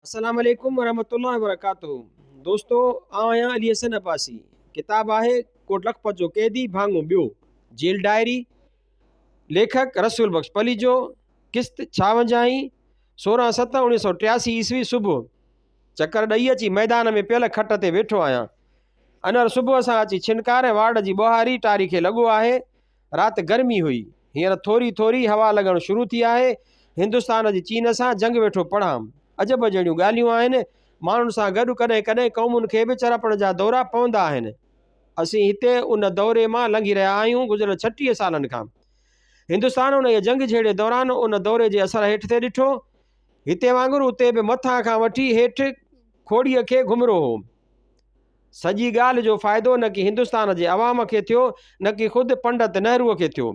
السلام عليڪم ورحمة الله وبرڪاته دوستو آئون آهيان علي حسن عباسي ڪتاب آهي ڪوٽ لکپت جو قيدي ڀاڱو ٻيو جيل ڊائري ليکڪ رسول بخش پليجو قسط ڇاونجاهين 16 7 1983 عيسوي صبح چڪر ڏئي اچي ميدان ۾ پيل کٽ تي ويٺو آهيان انور صبح سان اچي ڇنڪار ۽ وارڊ جي ٻهاري ٽاري کي لڳو آهي رات گرمي هئي. هينئر ٿوري ٿوري هوا لڳڻ شروع ٿي آهي. هندستان جي چين سان جنگ ويٺو پڙهان. عجب جهڙيون ڳالهيون آهن. ماڻهن سان گڏ ڪڏهن ڪڏهن قومن کي به چرپڻ جا دورا پوندا آهن. اسين هتي ان دوري مان لنگهي رهيا آهيون گذريل 36 سالن کان. هندستان انهيء جنگ جهيڙي دوران ان دوري جي اثر هيٺ ٿي ڏٺو. هتي وانگر اتي به مٿان کان وٺي هيٺ کوڙيء کي گهمرو هو. سڄي ڳالهه جو فائدو نه ڪي هندستان جي عوام کي ٿيو نه ڪي خود پنڊت نهروء کي ٿيو.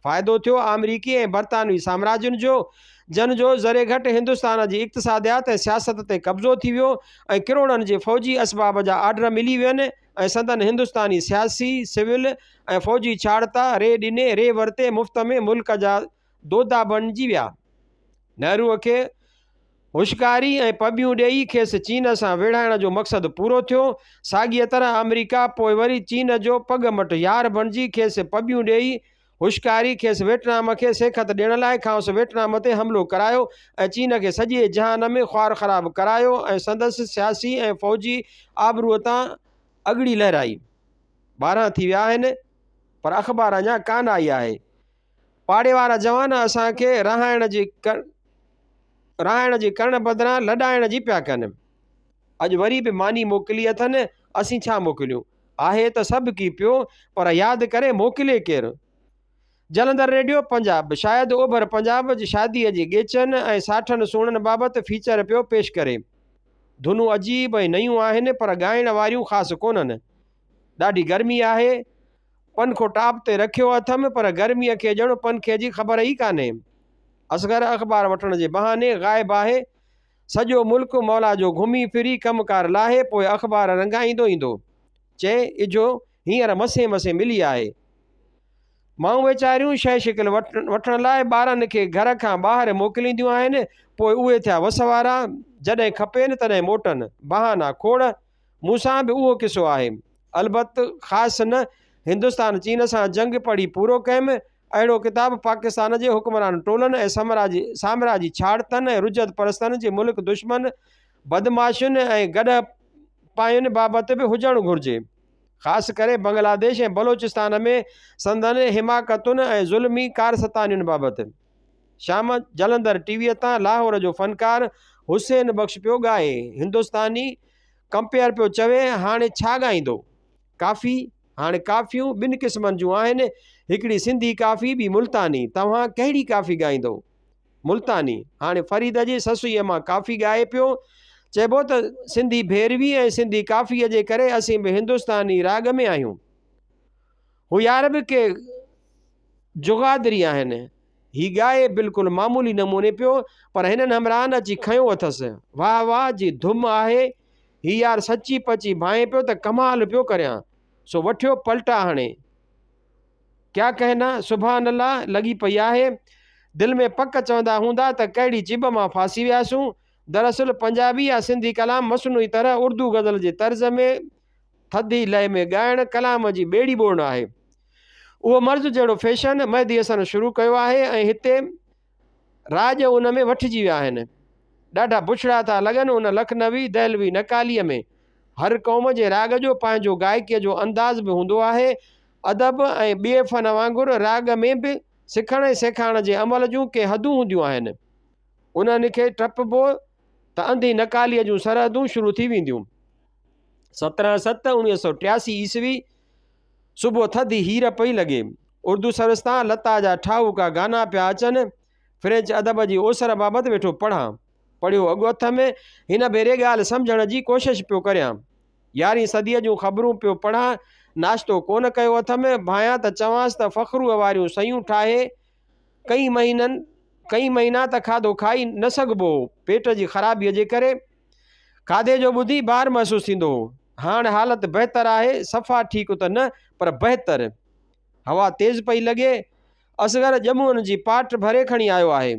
فائدو ٿيو آمريڪي ۽ برطانوي سامراجين جو، جن جو ذري گهٽ هندستان جي اقتصاديات ۽ سياست تي قبضو ٿي ويو ۽ ڪروڙن جي فوجي اسباب جا آرڊر ملي وين ۽ سندن هندستاني سياسي، سول ۽ فوجي ڇاڙتا ري ڏني ري ورتي مفت ۾ ملڪ جا دودا بڻجي ويا. نهروء کي هوشڪاري ۽ پٻيون ڏيئي کيس چين سان ويڙهائڻ جو مقصد پورو ٿيو. ساڳيء طرح آمريڪا پوء وري چين جو پڳ مٽ يار بڻجي کيس پٻيون ڏيئي هوشڪاري کيس ويٽنام کي سيکت ڏيڻ لاء کانئس ويٽنام تي حملو ڪرايو ۽ چين کي سڄي جهان ۾ خوار خراب ڪرايو ۽ سندس سياسي ۽ فوجي آبروء تان اڳڙي لهرائي. 12 ٿي ويا آهن پر اخبار اڃا ڪانه آئي آهي. پاڙي وارا جوان اسان کي رهائڻ جي رهائڻ جي ڪرڻ بدران لڏائڻ جي پيا ڪن. اڄ وري به ماني موڪلي اٿن، اسين ڇا موڪليون؟ آهي ته سڀ ڪي پيو، پر ياد ڪري موڪلي ڪير؟ جلندر ريڊيو پنجاب شايد اوڀر پنجاب جي شاديء جي ڳيچن ۽ ساٺن سوڻن بابت فيچر پيو پيش ڪري. ڌنون عجيب ۽ نيون آهن، پر ڳائڻ واريون خاص ڪونهن. ڏاڍي گرمي آهي. پنکو ٽاپ تي رکيو اٿم پر گرميء کي ڄڻ پنکي جي خبر ئي ڪانهي. اصغر اخبار وٺڻ جي بهاني غائب آهي. سڄو ملڪ مولا جو گهمي ڦري ڪم ڪار لاهي پوء اخبار رنگائيندو ايندو. چي، اجهو هينئر مسين مسين ملي آهي. مائون ويچاريون شيء شڪل وٺڻ لاء ٻارن کي گهر کان ٻاهر موڪلينديون آهن، پوء اهي ٿيا وس وارا، جڏهن کپين تڏهن موٽن. بهانا کوڙ. مون سان به اهو قصو آهي. البت خاص نه، هندستان چين سان جنگ پڙهي پورو ڪيم. اهڙو ڪتاب پاڪستان جي حڪمران ٽولن ۽ سامراجي ڇاڙتن ۽ رجعت پرستن جي ملڪ دشمن بدمعاشين ۽ گڏهه پاين بابت به هجڻ گهرجي. خاص ڪري بنگلاديش ۽ بلوچستان ۾ سندن حماقتن ۽ ظلمي ڪارستانين بابت. شام جلندر ٽي ويء تان لاهور جو فنڪار حسين بخش پيو ڳائي. هندستاني ڪمپيئر پيو چوي، هاڻي ڇا ڳائيندو؟ ڪافي؟ هاڻي ڪافيون ٻن قسمن جون آهن، هڪڙي سنڌي ڪافي ٻي ملتاني. توهان ڪهڙي ڪافي ڳائيندؤ؟ ملتاني. هاڻي فريد جي سسئيء مان ڪافي ڳائي پيو. چئبو ته سنڌي ڀيروي ۽ سنڌي ڪافيء جي ڪري اسين به هندستاني راڳ ۾ آهيون. هو يار به ڪي جغادري آهن. هي ڳائي بلڪل معمولي نموني پيو، پر هنن همراهن اچي کنيو اٿس. واهه واهه جي ڌم آهي. هي يار سچي پچي ڀانئين پيو ته ڪمال پيو ڪريان. سو وٺيو پلٽا هڻي. ڪيا ڪهنا، سبحان الله لڳي پئي آهي. دل ۾ پڪ چوندا هوندا ته ڪهڙي چٻ مان ڦاسي وياسون. دراصل پنجابي يا سنڌي ڪلام مصنوعي طرح اردو غزل جي طرز ۾ ٿڌي لئي ۾ ڳائڻ ڪلام جي ٻيڙي ٻوڙڻ آهي. اهو مرض جهڙو فيشن مهدي حسن شروع ڪيو آهي ۽ هتي راڄ ان ۾ وٺجي ويا آهن. ڏاڍا بڇڙا ٿا لڳن ان لکنوي دهلوي نقاليء ۾. هر قوم جي راڳ جو پنهنجو گائڪيء جو انداز به هوندو آهي. ادب ۽ ٻئي فن وانگر راڳ ۾ به سکڻ ۽ سيکارڻ جي عمل جون ڪي حدون هونديون آهن. انهن کي ٽپبو ته انڌي نقاليء جون سرحدون شروع ٿي وينديون. 17 ست 1983 عيسوي صبح ٿڌي هير پئي لڳي. اردو سروس تان لتا جا ٺاهوڪا گانا پيا اچن. فرينچ ادب جي اوسر بابت ويٺو پڙهان. پڙهيو اڳ اٿم، هن ڀيري ڳالهه سمجهڻ جي ڪوشش پيو ڪريان. يارهين صديء جون خبرون پيو پڙهان. ناشتو ڪونه ڪيو اٿم. ڀانيان ته چوانس ته فخروء واريون سيون ٺاهي. ڪئين مهينن ڪئين مهينا ته کاڌو کائي نه سگهبو هو، پيٽ جي خرابيء جي ڪري. کاڌي جو ٻڌي بار محسوس ٿيندو هو. هاڻ حالت بهتر آهي، صفا ٺيڪ ته نه پر بهتر. هوا تيز پئي لڳي. اصغر ڄمون جي پاٽ ڀري کڻي آيو آهي.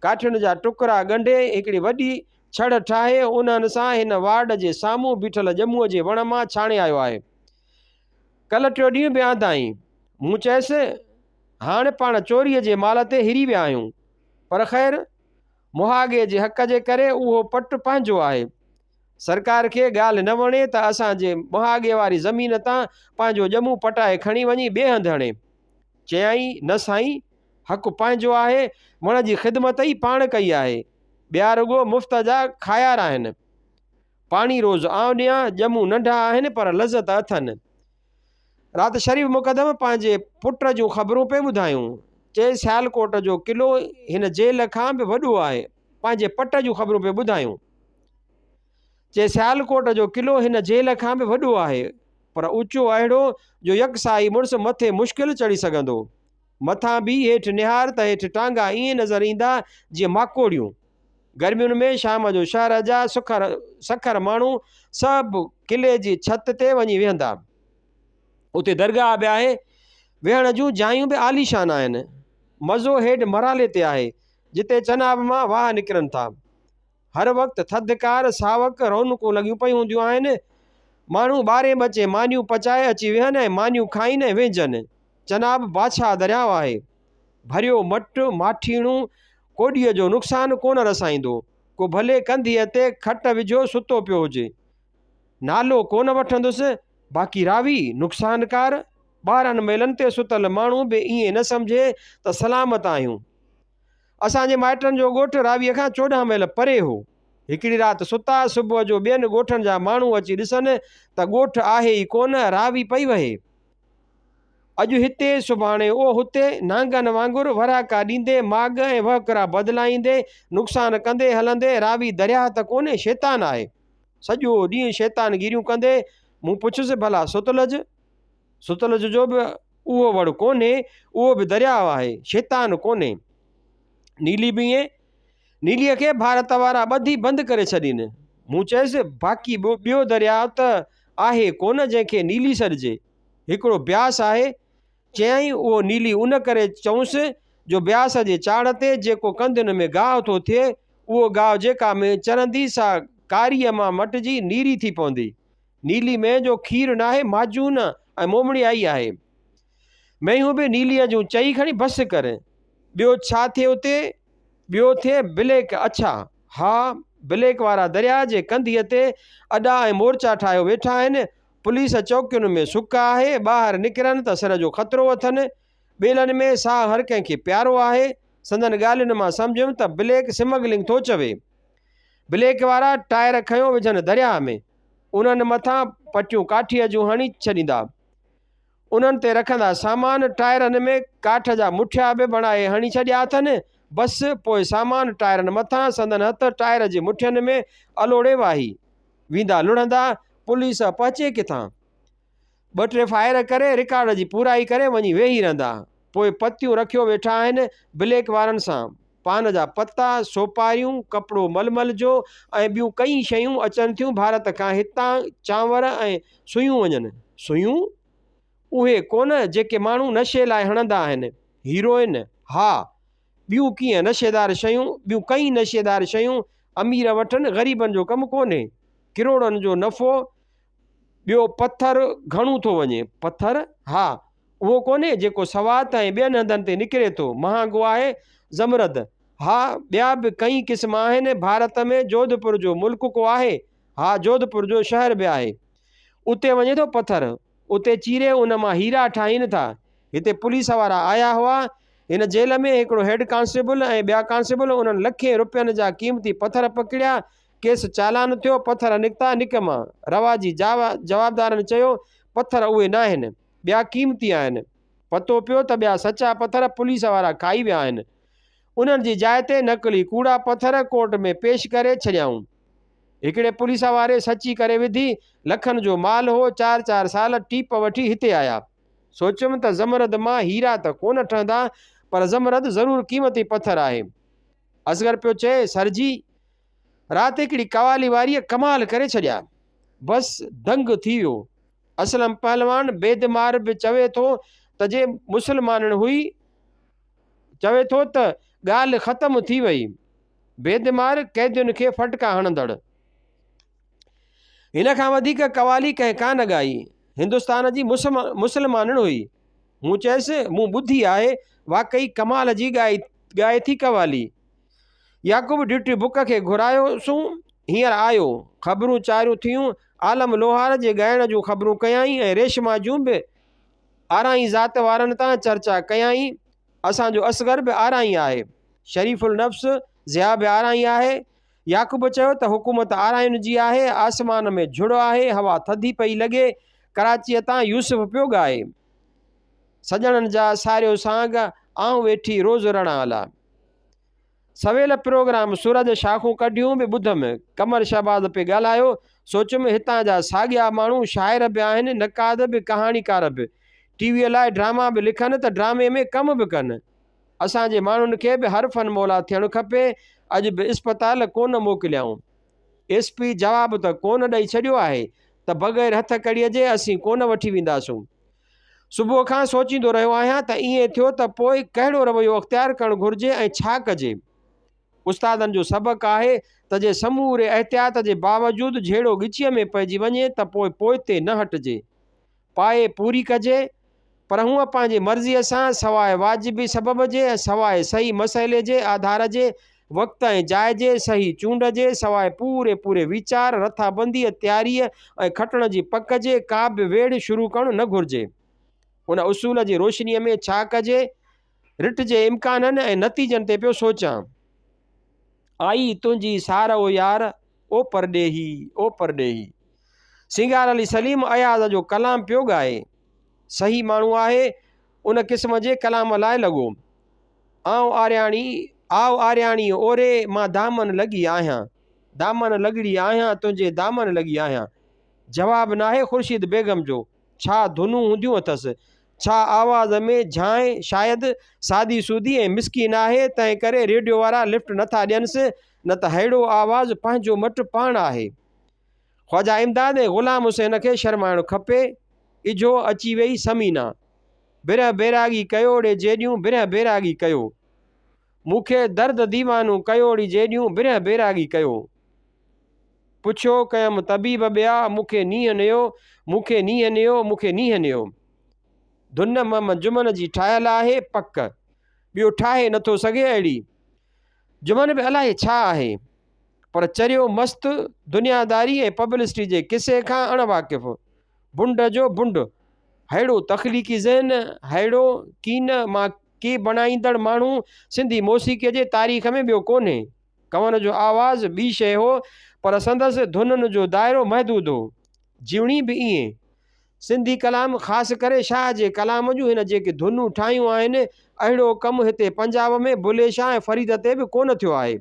ڪاٺين جا ٽڪرا ڳنڍي هڪڙي وڏي ڇڙ ٺاهي انهن سان هن وارڊ جي سامهون بيٺل ڄمونء جي وڻ مان ڇاڻي آيو آهي. ڪلهه ٽيون ڏينهن به آندائين. مون چيس، هاڻ پاڻ چوريء جي مال تي هري ويا آهيون. پر خير، مهاڳي جي حق جي ڪري اهو پٽ پنهنجو آهي. سرڪار کي ڳالهه نه وڻي ته اسان جي مهاڳي واري زمين تان پنهنجو ڄمون پٽائي کڻي وڃي ٻئي هنڌ هڻي. چيائين، نه سائين، حق پنهنجو آهي، وڻ جي خدمت ئي پاڻ ڪئي آهي. ٻيا رڳو مفت جا کايار آهن. پاڻي روز آئون ڏيان، ڄمون ننڍا آهن پر لذت اٿن. رات شريف مقدم پنهنجي پٽ جون خبرون پئي ٻڌايون. چي سيالڪوٽ جو قلعو هن جيل کان به وڏو آهي. پنهنجي پٽ جون خبرون پئي ٻڌايون. چي سيالڪوٽ جو قلعو هن جيل کان به وڏو آهي پر اوچو اهڙو جو يڪساهي مڙس مٿي مشڪل چڙهي سگهندو. مٿان بيهي هيٺ نهار ته هيٺ ٽانگا ائين نظر ايندا جيئن ماڪوڙيون. گرمين ۾ شام جو شهر جا سکر سکر ماڻهو سڀ قلعي جي ڇت تي وڃي ويهندا. اتي درگاهه به آهي. ويهڻ جون جايون به عاليشان آهن. مزو هيڊ مرالي تي آهي، جتي چناب مان واهه نڪرن ٿا. هر وقت ٿڌڪار، ساوڪ، رونقون لڳيون پيون هونديون آهن. ماڻهو ٻارهين ٻچي مانيون پچائي اچي ويهن ۽ مانيون کائين ۽ وهنجن. چناب بادشاهه درياء آهي. ڀريو مٽ، ماٺيڻو، ڪوڏيء جو نقصان ڪونه رسائيندو. ڪو ڀلي ڪنڌيء تي کٽ وجهيو ستو پيو هجي. نالو ڪونه وٺندس، باقي راوي، نقصانڪار، 12 ميلن تي ستل ماڻهو به ائين نه سمجهي ته سلامت آهيون. اسان جي مائٽن جو ڳوٺ راويء کان 14 ميل پري هو. هڪڙي رات ستا، صبح جو ٻين ڳوٺن جا ماڻهو اچي ڏسن ته ڳوٺ آهي ئي ڪونه، راوي پئي وهي. اڄ هتي، سڀاڻي او هتي، نانگن وانگر وراڪا ڏيندي، ماڳ ۽ وهڪرا بدلائيندي، نقصان ڪندي هلندي، راوي درياهه ته ڪونهي، شيطان آهي. سڄو ڏينهن شيطان گيريون ڪندي، مون پڇيس، ڀلا ستلج؟ ستلج جو به اهو وڙ ڪونهي، اهو به درياء آهي، شيطان ڪونهي. نيلي به ائين. نيليء کي ڀارت وارا ٻڌي بند ڪري ڇڏين. مون چيس، باقي ٻيو درياء ته آهي ڪونه جنهن کي نيلي سڏجي. هڪڙو بياس آهي. چيائين، اهو نيلي ان ڪري چئونس جو بياس جي چاڙهه تي جيڪو ڪنڌين ۾ گاهه ٿو ٿئي، اهو گاهه جيڪا مينهن چرندي سا ڪاريء مان مٽجي نيري ٿي پوندي. نيلي مينهن جو کير ناهي، معجون ۽ مومڙيائي آهي. مينهون به نيليء جون چئي کڻي بس ڪر. ٻيو ڇا ٿئي اتي؟ ٻيو ٿئي بليڪ اڇا. ها، بليڪ وارا درياء جي ڪنڌيء تي اڏا ۽ مورچا ٺاهيو ويٺا آهن. پوليس چوڪين ۾ سڪ آهي، ٻاهر نڪرن ته سر جو خطرو اٿن. ٻيلن ۾ ساهه هر ڪنهن کي پيارو آهي. سندن ڳالهين مان سمجهيم ته بليڪ سمگلنگ ٿو چوي. بليڪ وارا ٽائر کنيو وجهن درياهه ۾. انهن مٿان پٽيون ڪاٺيء جون هڻي ڇڏيندا. انهن تي رکندا سامان، ٽائرن ۾ ڪاٺ جا مٺيا به بڻائي هڻي ڇڏيا اٿن. بس پوء سامان ٽائرن مٿان سندن هٿ ٽائر جي مٺين ۾ الوڙي واهي ويندا لڙهندا. پوليس پهچي ڪٿان؟ ٻه ٽي فائر ڪري رڪارڊ جي پورائي ڪري وڃي ويهي رهندا. پوء پتيون رکيو ويٺا آهن بليڪ وارن سان. پان جا پتا، سوپاريون، ڪپڙو ململ جو ۽ ٻيون ڪئين شيون اچن ٿيون ڀارت کان هتان چانور ۽ سوئيون وڃن. سوئيون؟ اهي ڪونه جيڪي ماڻهو نشي لاء هڻندا آهن. هيروئن؟ ها. ٻيون ڪيئن نشيدار شيون، ٻيون ڪئين نشيدار شيون امير وٺن غريبن جو ڪم ڪونهي. ڪروڙن جو نفعو ٻيو پٿر گهڻو ٿو وڃي. پٿر؟ ها، اهو ڪونهي جيڪو سوات ۽ ٻين هنڌن تي نڪري ٿو. مهانگو آهي. زمرد؟ ها، ٻيا به ڪئين قسم آهن. ڀارت ۾ جوڌپور جو ملڪ ڪو آهي؟ ها، جوڌپور جو شهر به آهي. اتي وڃي ٿو پٿر. اتي چيري ان مان هيرا ٺاهين ٿا. هتي پوليس وارا آيا هئا. هن جيل ۾ هڪڙو هيڊ ڪانسٽيبل ۽ ٻيا ڪانسٽيبل انهن لکين روپين جا قيمتي پٿر پڪڙيا. ڪيس چالان ٿيو، پٿر نڪتا نڪ مان. رواجي جوابدارن چيو، پٿر اهي ناهن، ٻيا قيمتي آهن. پتو پيو ته ٻيا سچا پٿر پوليس وارا کائي ويا آهن. انهن جي جاء تي نقلي ڪوڙا پٿر ڪورٽ ۾ پيش ڪري ڇڏيائون. هڪڙي پوليس واري سچي ڪري وڌي، لکن جو مال هو، چار چار سال ٽيپ وٺي هتي آيا. سوچيم ته زمرد مان هيرا ته ڪونه ٺهندا، پر زمرد ضرور قيمتي پٿر آهي. اصغر پيو چئي، سر جي! رات هڪڙي قوالي واريء ڪمال ڪري ڇڏيا. بس دنگ ٿي ويو. اسلم پهلوان بيدمار به چوي ٿو ته جي مسلمانڻ هئي، چوي ٿو ته ڳالهه ختم ٿي وئي. بيدمار قيدين کي ڦٽڪا هڻندڙ. هن کان وڌيڪ قوالي ڪنهن ڪانه ڳائي. هندستان جي مسلمانڻ هئي. مون چيس، مون ٻڌي آهي، واقعي ڪمال جي ڳائي ڳائي ٿي قوالي. يعقوب ڊيوٽي بڪ کي گهرايوسون، هينئر آيو. خبرون چاريون ٿيون. عالم لوهار جي ڳائڻ جون خبرون ڪيائين ۽ ريشما جون به آرائين ذات وارن تان چرچا ڪيائين. اسان جو اصغر به آرائين آهي. شريف النفس ضياء به آرائين آهي. يعقوب چيو ته حڪومت آرائين جي آهي، آسمان ۾ جهڙ آهي، هوا ٿڌي پئي لڳي، ڪراچيء تان يوسف پيو ڳائي. سڄڻن جا ساريو سانگ، آئون ويٺي روز رڙان الا. سويل پروگرام سورج شاخون ڪڍيون به ٻڌم، قمر شهباز پئي ڳالهايو، سوچيم هتان جا ساڳيا ماڻهو شاعر به آهن، نقاد به، ڪهاڻيڪار به، ٽي ويء لاء ڊراما به لکن ته ڊرامي ۾ ڪم به ڪن. اسان جي ماڻهن کي به هر فن مولا ٿيڻ کپي، اڄ به اسپتال ڪونه موڪليائون. ايس پي جواب ته ڪونه ڏئي ڇڏيو آهي ته بغير هٿ ڪڙيء جي اسين ڪونه وٺي وينداسون. صبح کان سوچيندو رهيو آهيان ته ائين ٿيو ته پوء ڪهڙو رويو اختيار ڪرڻ گهرجي ۽ ڇا ڪجي؟ استادن جو سبق آهي ته جي سموري احتياط جي باوجود جهيڙو ڳچيء ۾ پئجي وڃي ته پوء پوئتي نه هٽجي. پائي پوري ڪجي، پر هونء پنهنجي مرضيء سان، سواء واجبي سبب جي ۽ سواء صحيح مسئلي جي آڌار جي، وقت ۽ جاء جي صحيح چونڊ جي، سواء پوري پوري ويچار، رٿابنديء، تياريء ۽ کٽڻ جي پڪ جي، ڪا به ويڙهه شروع ڪرڻ نه گهرجي. ان اصول جي روشنيء ۾ ڇا ڪجي؟ رٽ جي امڪانن ۽ نتيجن تي پيو سوچيان. آئي تنهنجي سار او يار، او پرڏيهي، او پرڏيهي. سينگار علي سليم اياز جو ڪلام پيو ڳائي. صحيح ماڻهو آهي، ان قسم جي ڪلام لاء لڳو. آئون آرياڻي، آء آرياڻي اوري، مان دامن لڳي آهيان. دامن لڳڙي آهيان، تنهنجي دامن لڳي آهيان. جواب ناهي خورشيد بيگم جو. ڇا ڌنون هونديون اٿس. ڇا آواز ۾ جھانء شايد سادي سودي ۽ مسڪين آهي، تنهن ڪري ريڊيو وارا لفٽ نٿا ڏينس، نه ته ههڙو آواز پنهنجو مٽ پاڻ آهي. خواجه امداد ۽ غلام حسين کي شرمائڻ کپي. اجهو اچي ويئي ثمينا. برهه بيراڳي ڪيو ڙي جيڏيون برهه بيراڳي ڪيو. مون کي درد ديوانو ڪيو ڙي جيڏيون برهه بيراڳي ڪيو. پڇيو ڪيم طبيب ٻيا مون کي نينهن نيو مون کي نينهن نيو مون کي نينهن نيو. ڌن محمد جمن جي ٺاهيل آهي پڪ. ٻيو ٺاهي نٿو سگهي اهڙي. جمن به الائي ڇا آهي. پر چريو مست، دنياداري ۽ پبلسٽي جي قصي کان اڻ واقف. بنڊ جو بنڊ. ههڙو تخليقي ذهن، ههڙو ڪين مان ڪي بڻائيندڙ ماڻهو سنڌي موسيقيء جي تاريخ ۾ ٻيو ڪونهي. ڪنور جو آواز ٻي شيء هو، پر سندس ڌنن جو دائرو محدود هو. جيوڻي به ائين. سنڌي ڪلام خاص ڪري شاهه جي ڪلام جون هن جيڪي ڌنون ٺاهيون آهن، اهڙو ڪم هتي پنجاب ۾ بلي شاهه ۽ فريد تي به ڪونه ٿيو آهي.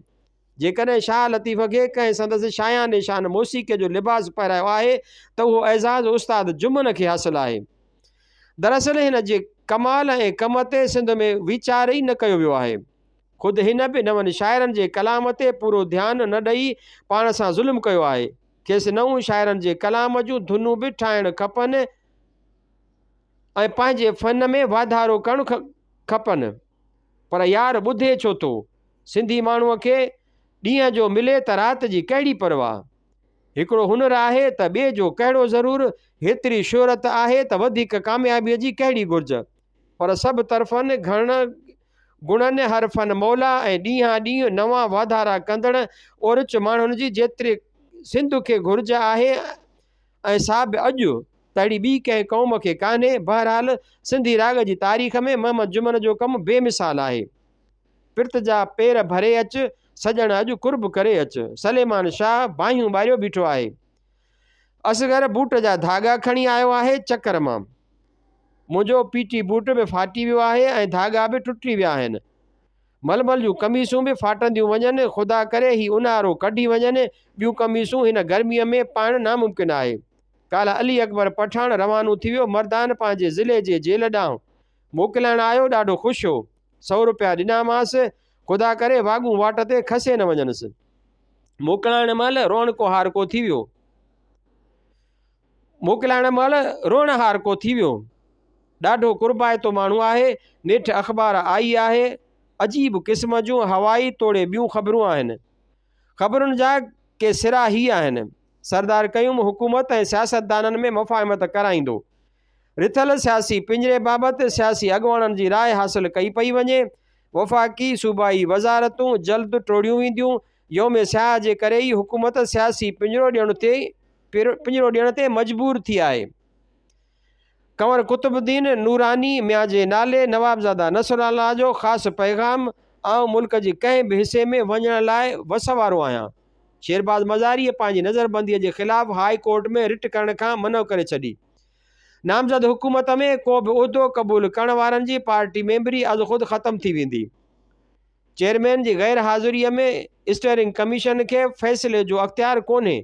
جيڪڏهن شاهه لطيف کي ڪنهن سندس شايان شان موسيقيء جو لباس پهرايو آهي ته اهو اعزاز استاد جمن کي حاصل آهي. دراصل هن جي ڪمال ۽ ڪم تي سنڌ ۾ ويچار ئي نه ڪيو ويو آهي. خود هن به نون شاعرن جي ڪلام تي پورو ڌيان نه ڏئي پاڻ سان ظلم ڪيو آهي. کيس نون شاعرن جي ڪلام جون ڌنون به ٺاهڻ کپن ۽ پنهنجي فن ۾ واڌارو ڪرڻ کپن. پر يار ٻڌي ڇو ٿو؟ سنڌي ماڻهوء کي ڏينهن جو ملي ته رات جي ڪهڙي پرواهه؟ هڪڙو هنر آهي ته ٻئي جو ڪهڙو ضرور، هيتري شهرت آهي ته وڌيڪ ڪاميابيء جي ڪهڙي گهرج؟ پر سڀ طرفن گهڻ گڻن هر فن مولا ۽ ڏينهان ڏينهن نوان واڌارا ڪندڙ اورچ ماڻهن جي جيتري سنڌ کي گهرج آهي ۽ سا به اڄ تهڙي ٻي ڪنهن قوم کي ڪانهي. بهرحال سنڌي راڳ جي تاريخ ۾ محمد جمن جو ڪم بي مثال آهي. پرت جا پير ڀري اچ، سڄڻ اڄ قرب ڪري اچ. سليمان شاهه باهيون ٻاريو بيٺو آهي. اصغر بوٽ جا ڌاڳا کڻي آيو آهي چڪر مان. منهنجو پي ٽي بوٽ به ڦاٽي ويو آهي ۽ ڌاڳا به ٽٽي ويا آهن. ململ جون قميصون به ڦاٽنديون وڃن، خدا ڪري هي اونهارو ڪڍي وڃن، ٻيون قميصون هن گرميء ۾ پائڻ ناممڪن آهي. ڪالهه علي اڪبر پٺاڻ روانو ٿي ويو مردان پنهنجي ضلعي جي جيل ڏانهن. موڪلائڻ آيو، ڏاڍو خوش هو. سئو روپيا ڏنامانس، خدا ڪري واڳون واٽ تي کسي نه وڃنس. موڪلائڻ مهل روئڻڪو هارڪو ٿي ويو. موڪلائڻ مهل روئڻهارڪو ٿي ويو. ڏاڍو قربائتو ماڻهو آهي. نيٺ اخبار آئي آهي. عجيب قسم جون هوائي توڙي ٻيون خبرون آهن. خبرن جا ڪي سرا هي آهن. سردار قيوم حڪومت ۽ سياستدانن ۾ مفاهمت ڪرائيندو. رٿيل سياسي پڃري بابت سياسي اڳواڻن جي راء حاصل ڪئي پئي وڃي. وفاقي، صوبائي وزارتون جلد ٽوڙيون وينديون. يوم سياهه جي ڪري ئي حڪومت سياسي پڃرو ڏيڻ تي پڃرو ڏيڻ تي مجبور ٿي آهي. ڪنور قطب الدين نوراني ميان جي نالي نوابزاده نصرالله جو خاص پيغام، آئون ملڪ جي ڪنهن به حصي ۾ وڃڻ لاء وس وارو آهيان. شيرباز مزاريء پنهنجي نظربنديء جي خلاف هاء ڪورٽ ۾ رٽ ڪرڻ کان منع ڪري ڇڏي. نامزد حڪومت ۾ ڪو به عهدو قبول ڪرڻ وارن جي پارٽي ميمبري ازخود ختم ٿي ويندي. چيئرمين جي غير حاضريء ۾ اسٽيئرنگ ڪميشن کي فيصلي جو اختيار ڪونهي،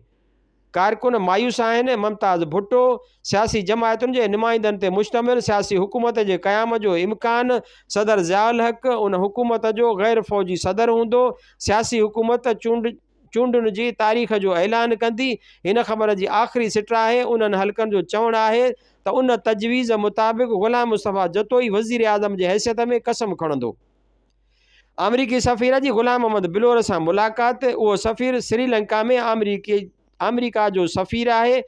ڪارڪن مايوس آهن، ممتاز ڀٽو، سياسي جماعتن جي نمائندن تي مشتمل سياسي حڪومت جي قيام جو امڪان، صدر ضياء الحق ان حڪومت جو غير فوجي صدر هوندو، سياسي حڪومت چونڊ چونڊن جي تاريخ جو اعلان ڪندي، هن خبر جي آخري سٽ آهي، انهن حلقن جو چوڻ آهي ته ان تجويز مطابق غلام مصطفيٰ جتوئي وزيراعظم جي حيثيت ۾ قسم کڻندو. آمريڪي سفير جي غلام محمد بلور سان ملاقات، اهو سفير سريلنڪا ۾ آمريڪي آمريڪا جو سفير آهي،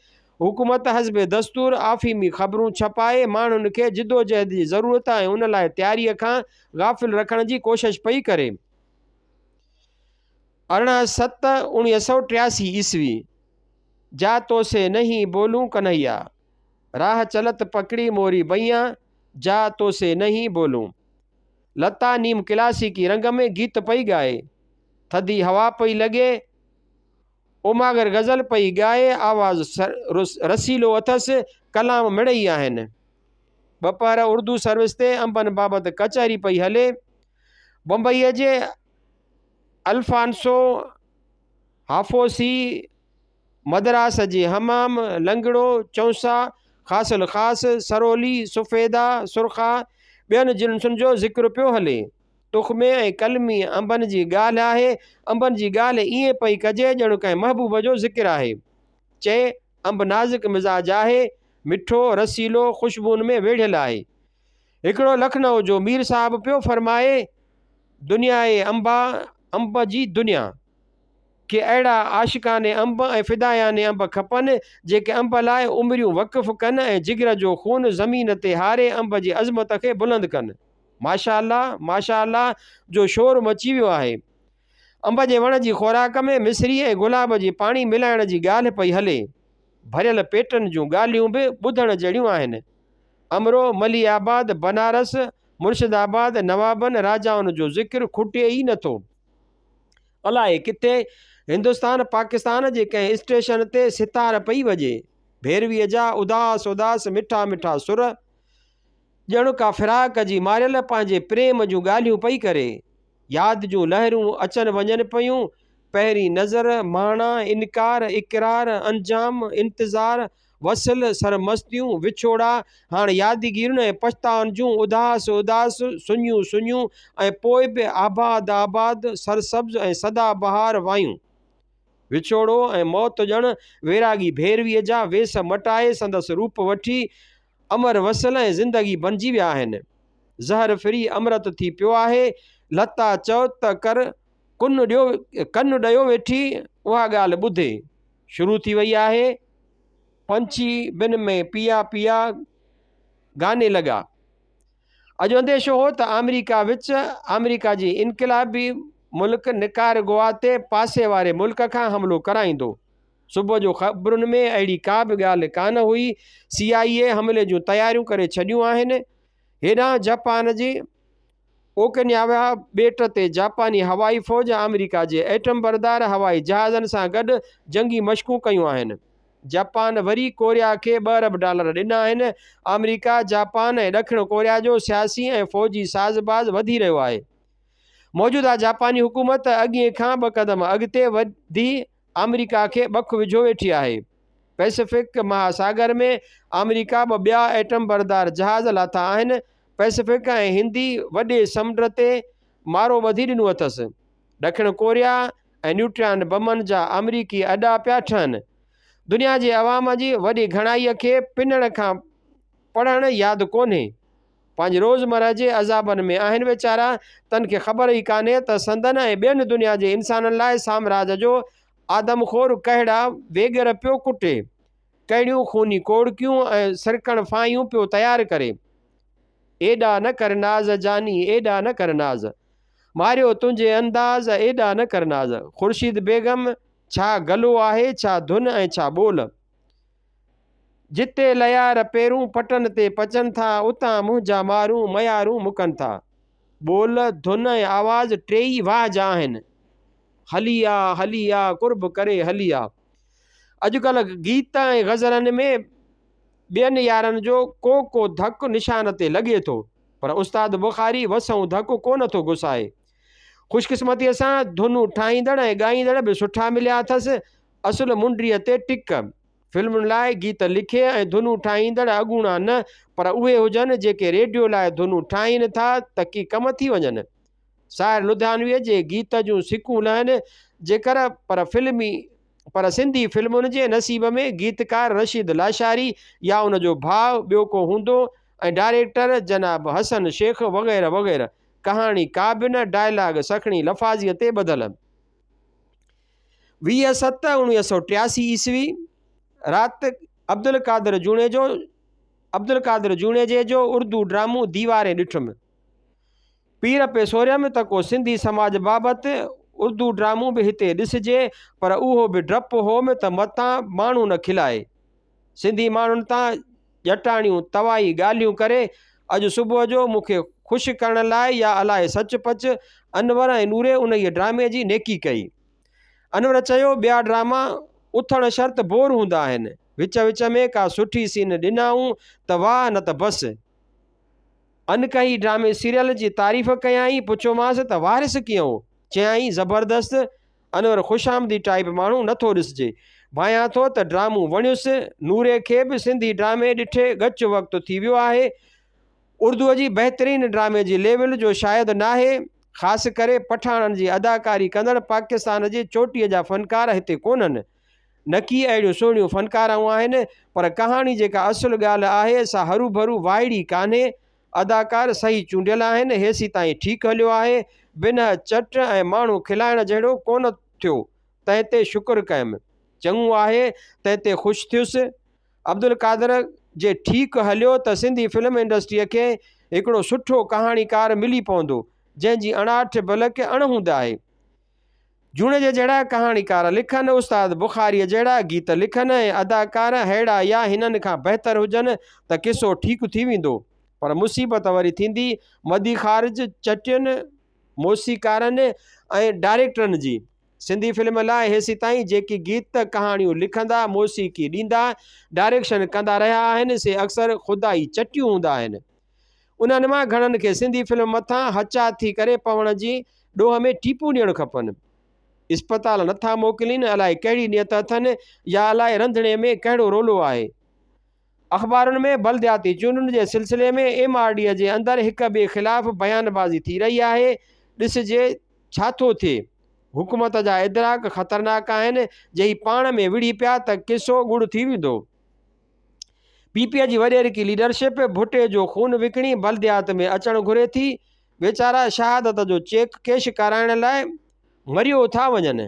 حڪومت حسب دستور آفيمي خبرون ڇپائي ماڻهن کي جدوجهد جي ضرورت ۽ ان لاء تياري کان غافل رکڻ جي ڪوشش پئي ڪري. 18 ست 1983 عيسوي، جا تو سي نهين بولون ڪنهيا، راهه چلت پڪڙي موري بئيان، جا تو سي نهين بولون. لتا نيم ڪلاسيڪي رنگ ۾ گيت پئي ڳائي. ٿڌي هوا پئي لڳي. اوماگر غزل پئي ڳائي. آواز رسيلو اٿس. ڪلام مڙئي آهن. ٻپهر اردو سروس تي انبن بابت ڪچهري پئي هلي. بمبئيء جي الفانسو هافوسي مدراس جي حمام، لنگڙو، چونسا، خاص الخاص، سرولي، سفيدا، سرخا، ٻين جنسن جو ذڪر پيو هلي. تخمي ۽ قلمي انبن جي ڳالهه آهي. انبن جي ڳالهه ائين پئي ڪجي ڄڻ ڪنهن محبوب جو ذڪر آهي. چي، انب نازڪ مزاج آهي، مٺو، رسيلو، خوشبوئن ۾ ويڙهيل آهي. هڪڙو لکنؤ جو مير صاحب پيو فرمائي، دنياء انبا، انب جي دنيا. ڪي اهڙا عاشقان انب ۽ فدايان انب کپن، جيڪي انب لاء عمريون وقف ڪن ۽ جگر جو خون زمين تي هاري انب جي عظمت کي بلند ڪن. ماشاء الله، ماشاء الله جو شور مچي ويو آهي. انب جي وڻ جي خوراڪ ۾ مصري ۽ گلاب جي پاڻي ملائڻ جي ڳالهه پئي هلي. ڀريل پيٽن جون ڳالهيون به ٻڌڻ جهڙيون آهن. امرو، مليح آباد، بنارس، مرشد آباد، نوابن، راجائن جو ذڪر کٽي ئي نٿو. الائي ڪٿي هندستان پاڪستان جي ڪنهن اسٽيشن تي ستار پئي وڄي. ڀيرويء جا اداس اداس مٺا مٺا سر ڄڻ ڪا فراق جي ماريل پنهنجي پريم جون ڳالهيون پئي ڪري. ياد جون لهرون اچن وڃن پيون. پهرين نظر، مهڻا، انڪار، اقرار، انجام، انتظار، وصل، سرمستيون، وڇوڙا، هاڻ يادگيرين ۽ پڇتائن جون اداس اداس، سڃيون سڃيون ۽ پوء به آباد آباد، سرسبز ۽ سدا بهار وايون. وڇوڙو ۽ موت ڄڻ ويراڳي ڀيرويء جا ويس مٽائي سندس روپ وٺي امر وصل ۽ زندگي بنجي ويا آهن. زهر ڦري امرت ٿي پيو آهي. لتا چئو ته ڪر ڪن ڏيو ڪن ڏيو ويٺي اها ڳالهه ٻڌي. شروع ٿي وئي آهي. پنڇي بن ۾ پيا پيا گاني لڳا. اڄ انديشو هو ته آمريڪا وچ آمريڪا جي انقلابي ملڪ نڪارگوا تي پاسي واري ملڪ کان حملو ڪرائيندو. صبح جو خبرن ۾ اهڙي ڪا به ڳالهه ڪانه هئي. سي آء اي حملي جون تياريون ڪري ڇڏيون آهن. هيڏانهن جپان جي اوڪنياوا ٻيٽ تي جاپاني هوائي فوج آمريڪا جي ايٽم بردار هوائي جهازن سان گڏ جنگي مشقون ڪيون آهن. جاپان وري ڪوريا کي ٻه ارب ڊالر ڏنا آهن. آمريڪا، جاپان ۽ ڏکڻ ڪوريا جو سياسي ۽ فوجي ساز باز وڌي رهيو آهي. موجوده جاپاني حڪومت اڳئين کان ٻه قدم اڳتي وڌي آمريڪا کي ٻک وجهيو ويٺي آهي. پئسفڪ مها ساگر ۾ آمريڪا ٻه ٻيا ايٽم بردار جهاز لاٿا آهن. پئسفڪ ۽ هندي وڏي سمنڊ تي مارو ٻڌي ڏنو اٿس. ڏکڻ ڪوريا ۽ نيوٽران بمن جا آمريڪي اڏا پيا ٺهن. دنيا جي عوام جي وڏي گهڻائيء کي پنڻ کان پڙهڻ ياد ڪونهي. پنهنجي روزمره جي عذابن ۾ آهن ويچارا، تن کي خبر ئي ڪانهي ته سندن ۽ ٻين دنيا جي انسانن لاء سامراج جو آدمخور ڪهڙا ويڳر پيو ڪٽي، ڪهڙيون خوني ڪوڙڪيون ۽ سرڪڻ ڦاهيون پيو تيار ڪري. ايڏا نه ڪر ناز جاني ايڏا نه ڪر ناز. ماريو تنهنجي انداز ايڏا نه ڪر ناز. خورشيد بيگم ڇا گلو آهي ڇا ڌن ۽ ڇا ٻول. جتي ليار پيرون پٽن تي پچن ٿا، اتان منهنجا مارون ميارون مڪن ٿا. ٻول، ڌن ۽ آواز ٽيئي واهه جا آهن. هلي آ، هلي آ، قرب ڪري هلي آ. اڄڪلهه گيت ۽ غزلن ۾ ٻين يارن جو ڪو ڪو ڌڪ نشان تي لڳي ٿو، پر استاد بخاري وسئون ڌڪ ڪونه ٿو گسائي. خوشقسمتيء سان ڌنون ٺاهيندڙ ۽ ڳائيندڙ به سٺا مليا اٿس. اصل منڊيء تي ٽڪ. فلمن لاء گيت لکي ۽ ڌنون ٺاهيندڙ اڳوڻا نه پر اهي هجن جيڪي ريڊيو لاء ڌنون ٺاهين ٿا ته ڪي ڪم ٿي وڃن. ساحر لڌيانويء جي گيت جون سڪون لهن جيڪر پر فلمي پر سنڌي فلمن جي نصيب ۾ گيتڪار رشيد لاشاري يا ان جو ڀاء ٻيو ڪو هوندو ۽ ڊائريڪٽر جناب حسن شيخ وغيره وغيره ڪهاڻي ڪا به نه ڊائلاگ سکڻي لفاظيء تي ٻڌل. 20 7 1983 عيسوي رات عبدالقادر جوڻيجو عبدالقادر جوڻيجي جو اردو ڊرامو ديوارين ڏٺم. پير پئي سوريم ته ڪو سنڌي سماج بابت اردو ڊرامو به هتي ڏسجي پر اهو به ڊپ هوم ته متان ماڻهو نه کلائي. سنڌي ماڻهن تان ڄٽاڻيون توائي ڳالهيون ڪري اڄ صبح جو مون کي خوش ڪرڻ لاء يا الائي سچ پچ انور ۽ نوري انهيء ڊرامي جي نيڪي ڪئي. انور چيو ٻيا ڊراما اٿڻ شرط بور هوندا آهن. وچ وچ ۾ ڪا سٺي سين ڏنائون ته واهه نه ته بس. انڪهي ڊرامي سيريل جي تعريف ڪيائين پڇيومانس ته وارث ڪيئن هو؟ چيائين زبردست. انور خوشامدي ٽائيپ ماڻهو نه ٿو ڏسجي. ڀانيان ٿو ته ڊرامو وڻيس. نوري کي به سنڌي ڊرامي ڏٺي ڳچ وقت ٿي ويو آهي. اردوء جي بهترين ڊرامي جي ليول جو شايد ناهي. خاص ڪري پٺاڻن جي اداڪاري ڪندڙ پاڪستان جي چوٽيء جا فنڪار هتي ڪونهن. نڪي اهڙيون سهڻيون فنڪارائون آهن. پر ڪهاڻي جيڪا اصل ڳالهه آهي سا هروڀرو وائڙي ڪانهي. اداڪار صحيح چونڊيل آهن، هيسيتائين ٺيڪ هليو آهي، بنهه چٽ ۽ ماڻهو کلائڻ جهڙو ڪونه ٿيو، تنهن تي شڪر ڪيم. چڱو آهي، تنهن تي خوش ٿيس. عبدالقادر جي ٺيڪ هليو ته سنڌي فلم انڊسٽريء کي هڪڙو سٺو ڪهاڻيڪار ملي پوندو، جنهن جي اڻاٺ بلڪ اڻهوند آهي. جوڻيجي جهڙا ڪهاڻيڪار لکن، استاد بخاريء جهڙا گيت لکن ۽ اداڪار ههڙا يا هنن کان بهتر هجن ته قصو ٺيڪ ٿي ويندو. پر مصيبت وري ٿيندي مدي خارج چٽين، موسيقارن ۽ ڊائريڪٽرن جي. سنڌي فلم لاء هيسيتائين جيڪي گيت، ڪهاڻيون لکندا، موسيقي ڏيندا، ڊائريڪشن ڪندا رهيا آهن سي اڪثر خدائي چٽيون هوندا آهن. انهن مان گهڻن کي سنڌي فلم مٿان هچا ٿي ڪري پوڻ جي ڏوهه ۾ ٽيپون ڏيڻ کپن. اسپتال نٿا موڪلين الائي ڪهڙي نيت اٿن يا الائي رنڌڻي ۾ ڪهڙو رولو آهي. اخبارن ۾ بلدياتي چونڊن جي سلسلي ۾ ايم آر ڊي جي اندر هڪ ٻئي خلاف بيان بازي ٿي رهي آهي. ڏسجي ڇا ٿو ٿئي. حڪومت جا ادراڪ خطرناڪ آهن جي هي پاڻ ۾ وڙهي پيا ته قصو ڳڙ ٿي ويندو. پي پي جي وڏيرڪي ليڊرشپ ڀٽي جو خون وڪڻي بلديات ۾ اچڻ گهري ٿي، ويچارا شهادت جو چيڪ ڪيش ڪرائڻ لاء مريو ٿا وڃن،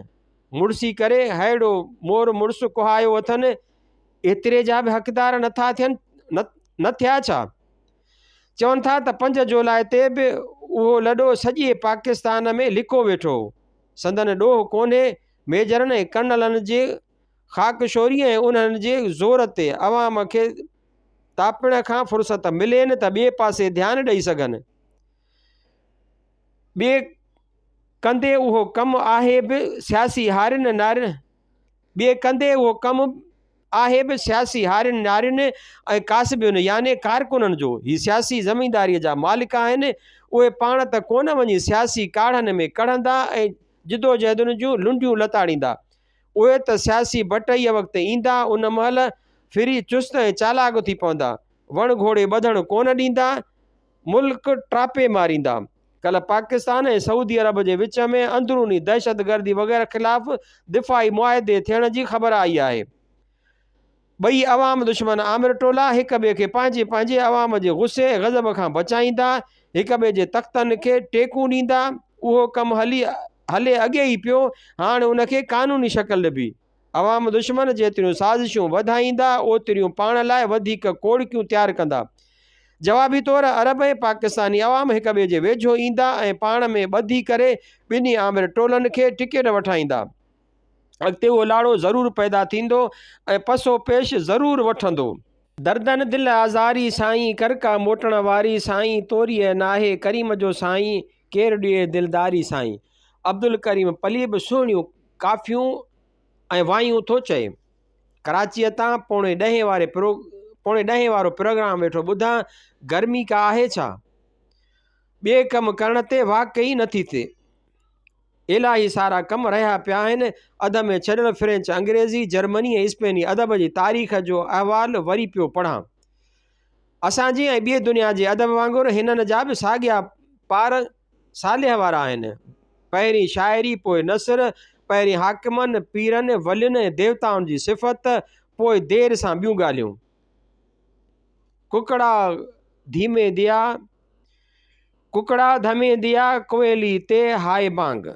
مڙسي ڪري ههڙو مور مڙس ڪهايو اٿن، ايتري جا به حقدار نٿا ٿين نه ٿيا ڇا؟ چون ٿا ته 5 جولاء تي به اهو لڏو سڄي پاڪستان ۾ لڪو ويٺو هو، سندن ڏوهه ڪونهي، ميجرن ۽ ڪرنلن جي خاڪ شوري ۽ انهن جي زور تي عوام کي تاپڻ کان فرصت ملين ته ٻئي پاسي ڌيان ڏئي سگهن. ٻئي ڪندي اهو ڪم آهي به سياسي هارين نارين ٻئي ڪندي اهو ڪم آهي به سياسي هارين نارين ۽ ڪاسبين يعني ڪارڪنن جو. هي سياسي زمينداريء جا مالڪ آهن. اهي پاڻ ته ڪونه وڃي سياسي ڪاڙهن ۾ ڪڙهندا ۽ جدوجهدن جون لنڊيون لتاڙيندا. اهي ته سياسي بٽئيء وقت ايندا، ان مهل ڦري چست ۽ چالاڪ ٿي پوندا. وڻ گهوڙي ٻڌڻ ڪونه ڏيندا، ملڪ ٽاپي ماريندا. ڪلهه پاڪستان ۽ سعودي عرب جي وچ ۾ اندروني دهشتگردي وغيره خلاف دفاعي معاهدي ٿيڻ جي خبر آئي آهي. ٻئي عوام دشمن آمر ٽولا هڪ ٻئي کي پنهنجي پنهنجي عوام جي غصي ۽ غضب کان بچائيندا، هڪ ٻئي جي تختن کي ٽيڪون ڏيندا. اهو ڪم هلي هلي اڳي ئي پيو، هاڻ ان کي قانوني شڪل ڏبي. عوام دشمن جيتريون سازشون وڌائيندا، اوتريون پاڻ لاء وڌيڪ ڪوڙڪيون تيار ڪندا. جوابي طور عرب ۽ پاڪستاني عوام هڪ ٻئي جي ويجهو ايندا ۽ پاڻ ۾ ٻڌي ڪري ٻنهي آمر ٽولن کي ٽڪيٽ وٺائيندا. اڳتي اهو لاڙو ضرور پيدا ٿيندو ۽ پسو پيش ضرور وٺندو. دردن دل آزاري سائين ڪرڪا موٽڻ واري سائين توريء ناهي ڪريم جو سائين ڪير ڏئي دلداري سائين. عبدالڪريم پلي به سهڻيون ڪافيون ۽ وايون ٿو چئي. ڪراچيء تان پوڻي ڏهين واري پوڻي ڏهين وارو پروگرام ويٺو ٻڌان گرمي ڪا آهي ڇا؟ ٻئي ڪم ڪرڻ تي واقعي نٿي ٿئي. الاهي سارا ڪم رهيا پيا آهن. اڌ ۾ ڇڏيل فرينچ، انگريزي، جرمني ۽ اسپيني ادب جي تاريخ جو احوال وري پيو پڙهان. اسان جي ۽ ٻيء دنيا جي ادب وانگر هنن جا به ساڳيا پار صالح وارا آهن. پهرين شاعري پوء نثر، پهرين حاڪمن، پيرن، ولين ۽ ديوتائن جي صفت، پوء دير سان ٻيون ڳالهيون. ڪڪڙا ڌيمي ديا. ڪڪڙا ڌمي ديا ڪوئلي تي هاء بانگ.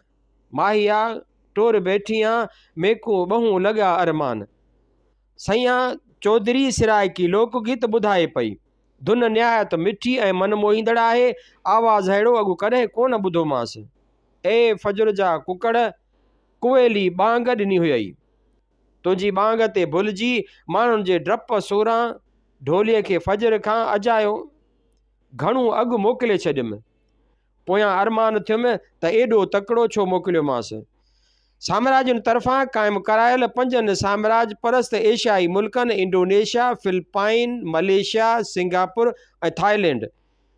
ماهيا ٽور بيٺي آن ميڪون ٻهون لڳا ارمان. سيان چوڌري سرائيڪي لوڪ گيت ٻڌائي پئي. ڌن نهايت مٺي ۽ من موهيندڙ آهي. آواز ههڙو اڳ ڪڏهن ڪونه ٻڌومانس. اي فجر جا ڪڪڙ ڪوئلي ٻانگ ڏني هيئي. تنهنجي ٻانگ تي ڀلجي ماڻهن جي ڊپ سوران ڍوليء کي فجر کان اجايو گهڻو اڳ موڪلي ڇڏيم. پويان ارمان ٿيم ته ايڏو تڪڙو ڇو موڪليومانس. سامراجين طرفان قائم ڪرايل پنجن سامراج پرست ايشيائي ملڪن Indonesia, Philippines, Malaysia, Singapore ۽ Thailand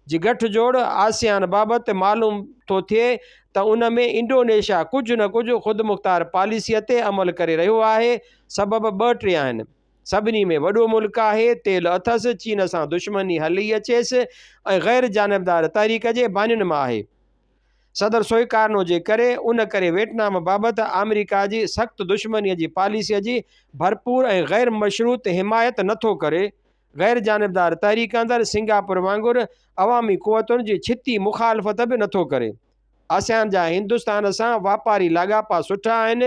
جي ڳٺ جوڙ آسيان بابت معلوم ٿو ٿئي ته ان ۾ انڊونيشيا ڪجهه نه ڪجهه خودمختار پاليسيء تي عمل ڪري رهيو آهي. سبب ٻه ٽي آهن. سڀني ۾ وڏو ملڪ آهي، تيل اٿس، چين سان دشمني هلي اچيس ۽ غير جانبدار تحريڪ جي بانين مان آهي. صدر سوئيڪارنو جي ڪري، ان ڪري ويٽنام بابت آمريڪا جي سخت دشمنيء جي پاليسيء جي ڀرپور ۽ غير مشروط حمايت نه ٿو ڪري. غير جانبدار تحريڪ اندر سنگاپور وانگر عوامي قوتن جي ڇتي مخالفت به نه ٿو ڪري. آسيان جا هندستان سان واپاري لاڳاپا سٺا آهن.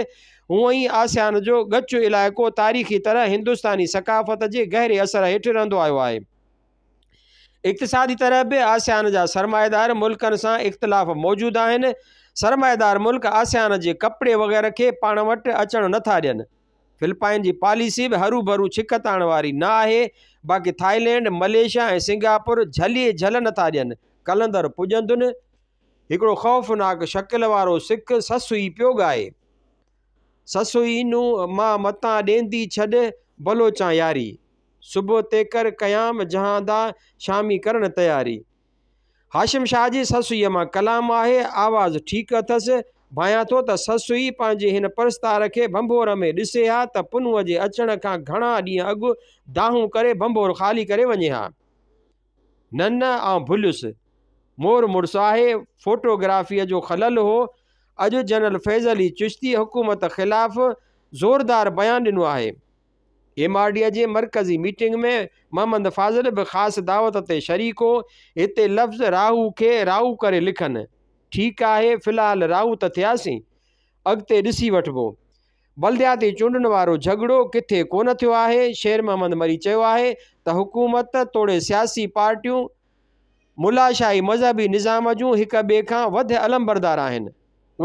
هونئن ئي آسيان جو ڳچ علائقو تاريخي طرح هندستاني ثقافت جي گهري اثر هيٺ رهندو آيو آهي. اقتصادي طرح به آسيان جا سرمائيدار ملڪن سان اختلاف موجود آهن. سرمائيدار ملڪ آسيان جي ڪپڙي وغيره کي پاڻ وٽ اچڻ نه ٿا ڏين. فلپائن جي پاليسي به هروڀرو ڇڪتاڻ واري نه آهي. باقي ٿائيلينڊ، ملائيشيا ۽ سنگاپور جهلي جهل نه ٿا ڏين. قلندر پڄندن. هڪڙو خوفناڪ شڪل وارو سک سسئي پيو ڳائي. سسئي نون مان متان ڏيندي ڇڏ بلوچان ياري. صبح تيڪر قيام جهان دا شامي ڪرڻ تياري. هاشم شاهه جي سسئيء مان ڪلام آهي، آواز ٺيڪ اٿس. ڀانيان ٿو ته سسئي پنهنجي هن پرستار کي ڀنڀور ۾ ڏسي ها ته پنهونء جي اچڻ کان گهڻا ڏينهن اڳ دانهون ڪري ڀنڀور خالي ڪري وڃي ها. نه نه آئون ڀليس. مور مڙس آهي، فوٽو گرافيء جو خلل هو. اڄ جنرل فيض علي چشتيء حڪومت خلاف زوردار بيان ڏنو آهي. ايم آر ڊيء جي مرڪزي ميٽنگ ۾ محمد فاضل به خاص دعوت تي شريڪ هو. هتي لفظ راهو کي رائو ڪري لکن. ٺيڪ آهي، في الحال راهو ته ٿياسين. اڳتي ڏسي وٺبو. بلدياتي چونڊن وارو جهڳڙو ڪٿي ڪونه ٿيو آهي، شير محمد مري چيو آهي ته حڪومت توڙي سياسي پارٽيون ملاشاهي مذهبي نظام جون هڪ ٻئي کان وڌ علمبردار آهن،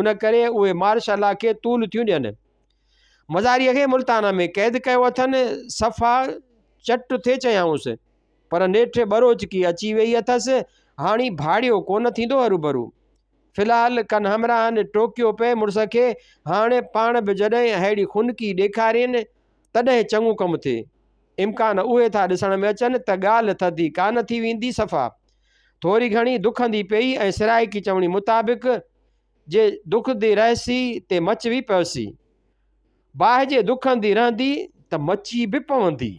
ان ڪري اهي مارشل لا کي طول ٿيون ڏين. مزاريء کي ملتان ۾ قيد ڪيو اٿن، صفا چٽ ٿي چيائونس، پر نيٺ ٻروچڪي اچي ويئي اٿس، هاڻي ڀاڙيو ڪونه ٿيندو هروڀرو. في الحال ڪن همراهن ٽوڪيو پئي مڙس کي، هاڻ پاڻ به جڏهن اهڙي خنڪي ڏيکارين، تڏهن چڱو ڪم ٿئي. امڪان اهي ٿا ڏسڻ ۾ اچن ته ڳالهه ٿڌي ڪانه ٿي ويندي صفا. ٿوري گهڻي دکندي پيئي ۽ سرائيڪي چوڻي مطابق، جي دکندي رهسي تي مچ به پوسي. باهه جي دکندي رهندي ته مچي به پوندي.